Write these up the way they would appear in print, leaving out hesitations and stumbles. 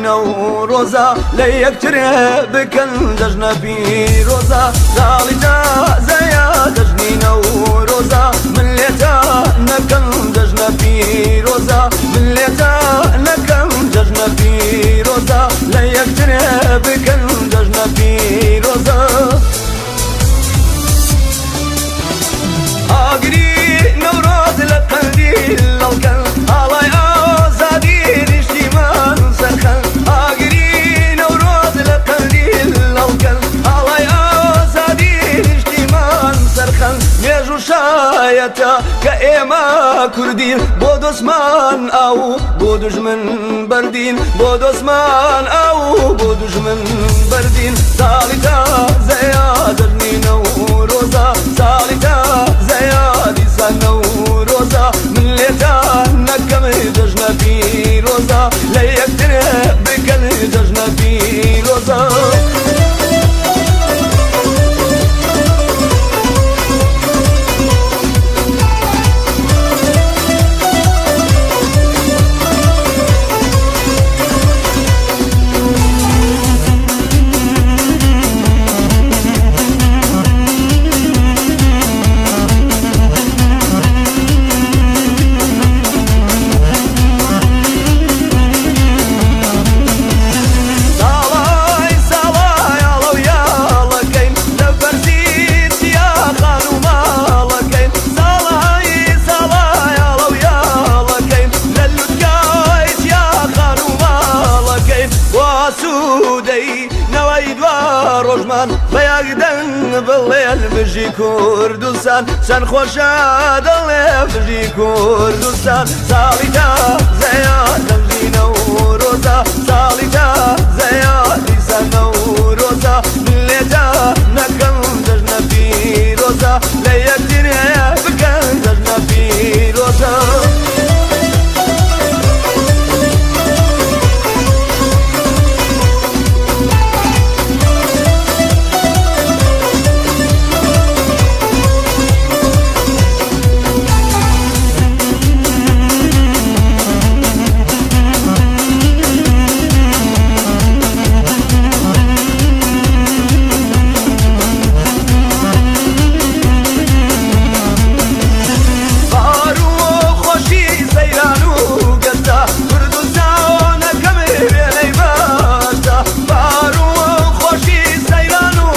نەورۆزە لە یەکترێ بکەن جەژنە پیرۆزە ساڵی تازەیە جەژنی نەورۆزە من لێتا نەکەم جەژنە پیرۆزە من لێتا نەکەم جەژنە پیرۆزە لە یەکترێ بکەن جەژنە پیرۆزە ئاگری نەورۆز لە قەندیل هەڵکەن ئاڵای ئازادی نیشتیمان سەرخەن ئاگری نەورۆز لە قەندیل هەڵکەن ئاڵای ئازادی نیشتیمان سەرخەن مێژوو شایەتە کە ئێمە کوردین بۆ دۆستمان ئاو بۆ دوژمن بەردین بۆ دۆستمان ئاو بۆ دوژمن بەردین ساڵی تازەیە جەژنی نەورۆزە ساڵی تازەیە دیسان نەورۆزە من لێتان نەکەم جەژنە پیرۆزە لە یەکترێ بکەن جەژنە پیرۆزە. ساڵای ساڵای ئاڵەو یاڵەکەین لە بەرزی چیا خان و ماڵەکەین ساڵای ساڵای ئاڵەو یاڵەکەین لە لوتکای چیا خان و ماڵەکەین واسوودەی نەوەی دوا ڕۆژمان بە یەک دەنگ بڵێن بژی کوردستان چەند خۆشە دەڵێ بژی کوردستان ساڵی تازەیە جەژنی نەورۆزە ساڵی تازەیە دیسان نەورۆزە من لێتا نەکەم جەژنە پیرۆزە لە یەکترێ بکەن جەژنە پیرۆزە. بار و خۆشی سەیران و گەشتە کوردستانەکەم وێنەی باشتە بار و خۆشی سەیران و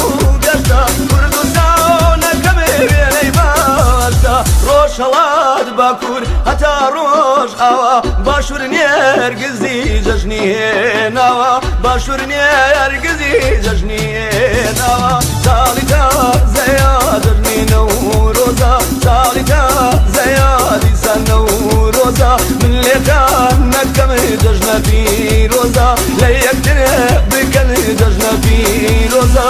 گەشتە کوردستانەکەم وێنەی باشتە ڕۆژهەڵات باکوور هەتا ڕۆژ ئاوا باشوور نێرگزی جەژنی هێناوە باشوور نێرگزی جەژنی هێناوە ساڵی تازەیە جەژنی نەورۆزە ساڵی تازەیە دیسان نەورۆزە من لێتان نەکەم جەژنە پیرۆزە لە یەکترێ بکەن جەژنە پیرۆزە.